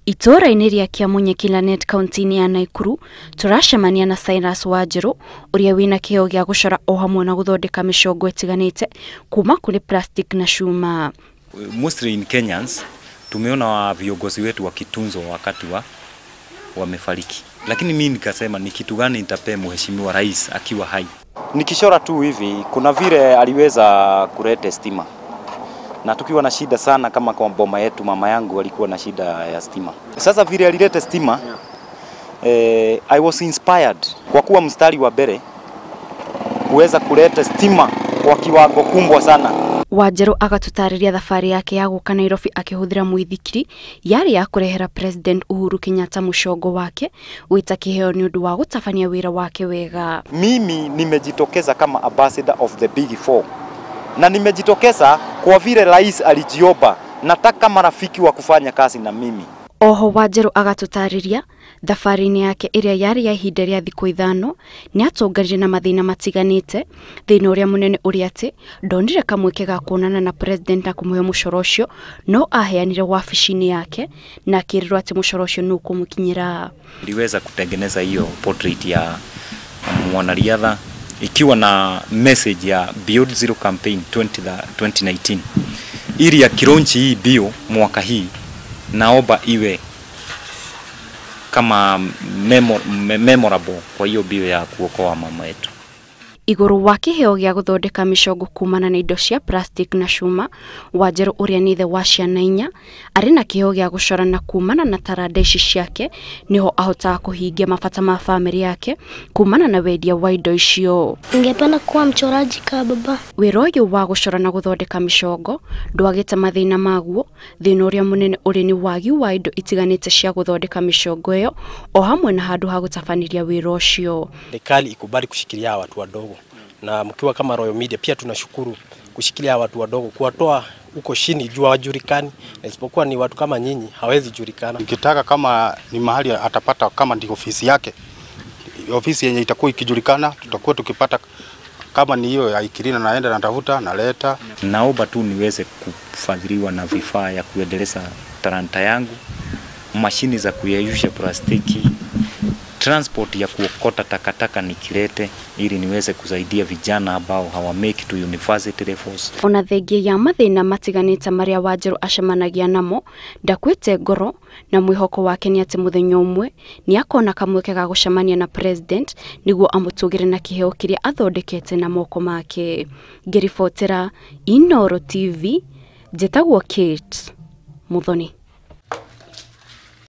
Itũũra-inĩ rĩa Kiamunye Kilanet kaunti-inĩ ya Naikuru tũracemania na Cyrus Wanjerũ ũrĩa wĩna kĩheo gĩa gũcora o hamwe na gũthondeka mĩcongo ĩtiganĩte kuma kũrĩ plastic na cuma. Mostly in Kenyans tumeona viongozi wetu wakitunzwa wakati wa wamefariki, lakini mimi nikasema ni kitu gani nitapea mheshimiwa rais akiwa hai. Nikichora tu hivi, kuna vile aliweza kuleta stima, na tukiwa na shida sana kama kwa boma yetu, mama yangu alikuwa na shida ya stima. Sasa vile alileta stima, I was inspired kwa kuwa mstari wa mbele kuweza kuleta stima kwa kiwango kubwa sana. Wanjerũ agatũtarĩria thabarĩ yake ya gũka Nairobi akĩhũthĩra mũithikiri yarĩ ya kũrehera President Uhuru Kenyatta mũcongo wake wĩta kĩheo nĩ ũndũ wa gũtabania wĩra wake wega. Mimi nimejitokeza kama ambassador of the Big Four, na nimejitokeza kwa vile rais alijiomba, nataka marafiki wa kufanya kazi na mimi. Oho Wanjerũ agatũtarĩria thabarĩ-inĩ yake ĩrĩa yarĩ ya ihinda rĩa thikũ 5 nĩatonganire na mathĩna matiganĩte. Thĩna ũrĩa mũnene ũrĩa atĩ ndonire kamweke ga kuonana na president na kũmũhe mũcoro ũcio, no aheanire wabici-inĩ yake na akĩrĩrwo atĩ mũcoro ũcio nĩ ũkũmũkinyĩra. Niliweza kutengeneza hiyo portrait ya mwanariadha ikiwa na message ya Beyond Zero Campaign 2019 ili ya kilaunch hii bio mwaka hii, naomba iwe kama memorable kwa hiyo bio ya kuokoa mama yetu. Igũrũ wa kĩheo gĩa gũthondeka mĩcongo kumana na indo cia plastic na cuma, Wanjerũ ũrĩa nĩ ithe wa ciana 4 arĩ na kĩheo gĩa gũcora na kumana na taranda ici ciake nĩho ahotaga kũhingia mabata ma bamĩrĩ yake kumana na wendia wa indo icio. Ningependa kuwa mchoraji kama baba. Wĩra ũyũ wa gũcora na gũthondeka mĩcongo ndwagĩte mathĩna maguo. Thĩna ũrĩa mũnene ũrĩ nĩ wagi wa indo itiganĩte cia gũthondeka mĩcongo ĩyo o hamwe na handũ ha gũtabanĩria wĩra ũcio. Serikali ikubali kushikilia watu wadogo, na mkiwa kama Royal Media pia tunashukuru kushikilia watu wadogo, kuwatoa huko chini juu hawajulikani, na isipokuwa ni watu kama nyinyi hawezi julikana. Nikitaka kama ni mahali atapata kama ndio ofisi yake, ofisi yenye itakuwa ikijulikana, tutakuwa tukipata kama ni hiyo ya Ikirina, naenda natafuta naleta. Naomba tu niweze kufadhiliwa na vifaa ya kuendeleza talanta yangu, mashini za kuyeyusha plastiki, transport ya kuokota takataka nikilete, ili niweze kusaidia vijana ambao hawa make to university levels. Ona thengia ya mathĩna matiganĩte marĩa Wanjerũ acemanagia namo, ndakwĩte ngoro na mwĩhoko wake nĩ atĩ mũthenya ũmwe nĩ akona kamweke ga gũcemania na president nĩguo amũtũgĩre na kĩheo kĩrĩa athondekete na moko make. Ngĩribotera Inooro TV, njĩtagwo Kate Muthoni.